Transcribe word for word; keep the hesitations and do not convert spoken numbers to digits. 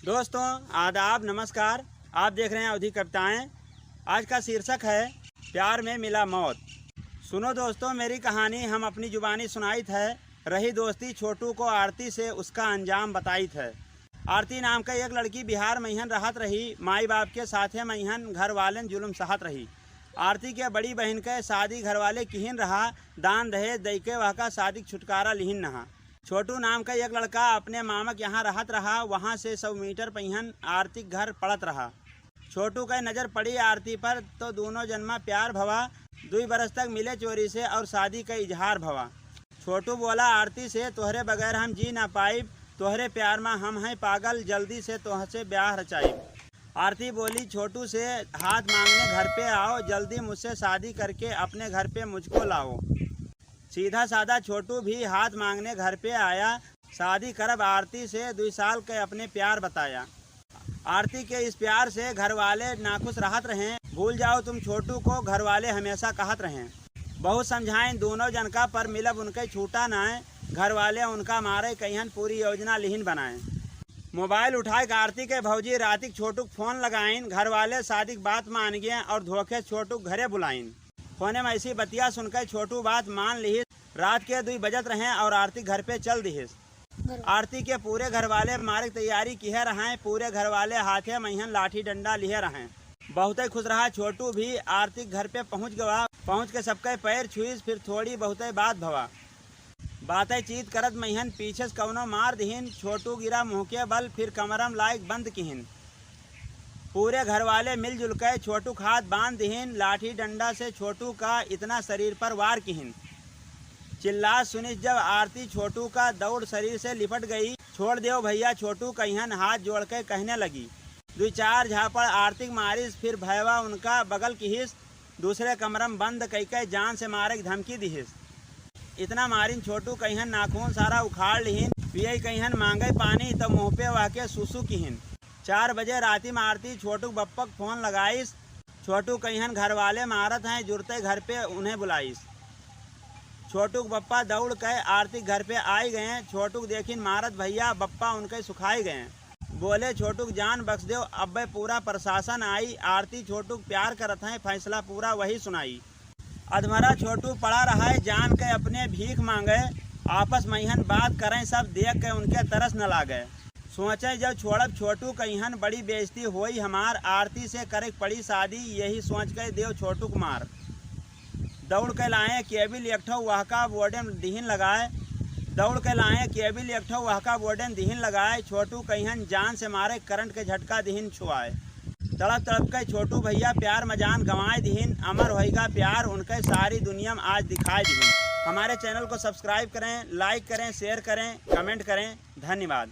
दोस्तों, आदाब, नमस्कार। आप देख रहे हैं अवधी कविताएं। आज का शीर्षक है प्यार में मिला मौत। सुनो दोस्तों, मेरी कहानी हम अपनी जुबानी सुनाइत है। रही दोस्ती छोटू को आरती से, उसका अंजाम बताइत है। आरती नाम का एक लड़की बिहार मइहन रहत रही। माई बाप के साथे मइहन घर वालेन जुलुम सहत रही। आरती के बड़ी बहिन के शादी घर वाले किहिन रहा, दान दहेज दइके वहका शादी के छुटकारा लिहिन नहा। छोटू नाम का एक लड़का अपने मामा के यहाँ रहत रहा, वहाँ से सौ मीटर पइहन आरती के घर पड़त रहा। छोटू के नजर पड़ी आरती पर तो दूनों जनमा प्यार भवा। दुई बरस तक मिले चोरी से और शादी का इजहार भवा। छोटू बोला आरती से, "तोहरे बगैर हम जी ना पाइब, तोहरे प्यार मा हम हैं पागल, जल्दी से तोहसे ब्याह रचाइब।" आरती बोली छोटू से, "हाथ मांगने घर पे आओ, जल्दी मुझसे शादी करके अपने घर पे मुझको लाओ।" सीधा साधा छोटू भी हाथ मांगने घर पे आया। शादी करब आरती से, दुई साल के अपने प्यार बताया। आरती के इस प्यार से घर वाले नाखुश रहत रहे। "भूल जाओ तुम छोटू को," घर वाले हमेशा कहत रहे। बहुत समझाइन दूनों जन का, पर मिलब उनके छूटा नाय। घर वाले उनका मारे कइहन, पूरी योजना लिहिन बनाए। मोबाइल उठाए के आरती के भौजी राती के छोटू के फोन लगाइन। घर वाले शादी के बात मान गए और धोखे से छोटू के घरे बुलाइन। फोने में ऐसी बतिया सुनकर छोटू बात मान लिहिस। रात के दुई बजत रहे और आरती घर पे चल दिहिस। आरती के पूरे घर वाले मारे के तैयारी किहे रहें। पूरे घर वाले हाथे मइहन लाठी डंडा लिहे रहें। बहुते खुश रहा छोटू भी। आरती के घर पे पहुँच गवा। पहुँच के सबके पैर छुईस, फिर थोड़ी बहुते बात भवा। बातें चीत करत मइहन पीछे से कवनो मार दिहिन। छोटू गिरा मुँह के बल, फिर कमरम लाइक बंद किहिन। पूरे घर वाले मिलजुल के छोटू के हाथ बांध दिहिन। लाठी डंडा से छोटू का इतना शरीर पर वार किहिन। चिल्लात सुनिस जब आरती छोटू का, दौड़ शरीर से लिपट गई। "छोड़ देव भैया," छोटू कइहन हाथ जोड़ के कहने लगी। दुई चार झापड़ आरती के मारिस, फिर भयवा उनका बगल किहिस। दूसरे कमरा में बंद कइके जान से मारे के धमकी दिहिस। इतना मारिन छोटू कइहन नाखून सारा उखाड़ लिहिन। पियई कइहन मांगे पानी त मुँह पे वहके सुसु किहिन। चार बजे राती में आरती छोटू के बप्पा के फोन लगाइस। छोटू कइहन घर वाले मारत हैं, जुरते घर पे उन्हें बुलाइस। छोटू के बप्पा दौड़ के आरती के घर पे आई गए। छोटू के देखिन मारत भैया बप्पा उनके सुखाई गए। बोले, "छोटू के जान बख्श देव, अब्बे पूरा प्रशासन आई, आरती छोटू के प्यार करत हैं, फैसला पूरा वही सुनाई।" अधमरा छोटू पड़ा रहा है, जान के अपने भीख मांगे, आपस मइहन बात करें, सब देख के उनके तरस न लागे। सोचे, "जब छोड़ब छोटू कइहन, बड़ी बेइज्जती होई हमार, आरती से करे के पड़ी शादी," यही सोच के देव छोटू के मार। दौड़ के लाए केबिल एक ठो वहका बोर्डे में दिहिन लगाए। दौड़ के लाए केबिल एक ठो वहका बोर्डे में दिहिन लगाए। छोटू कइहन जान से मारे करंट के झटका दिहिन छुआए। तड़प तड़प के छोटू भैया प्यार में जान गंवाए दिहिन। अमर होइगा प्यार उनके सारी दुनिया में आज दिखाए दिहिन। हमारे चैनल को सब्सक्राइब करें, लाइक करें, शेयर करें, कमेंट करें। धन्यवाद।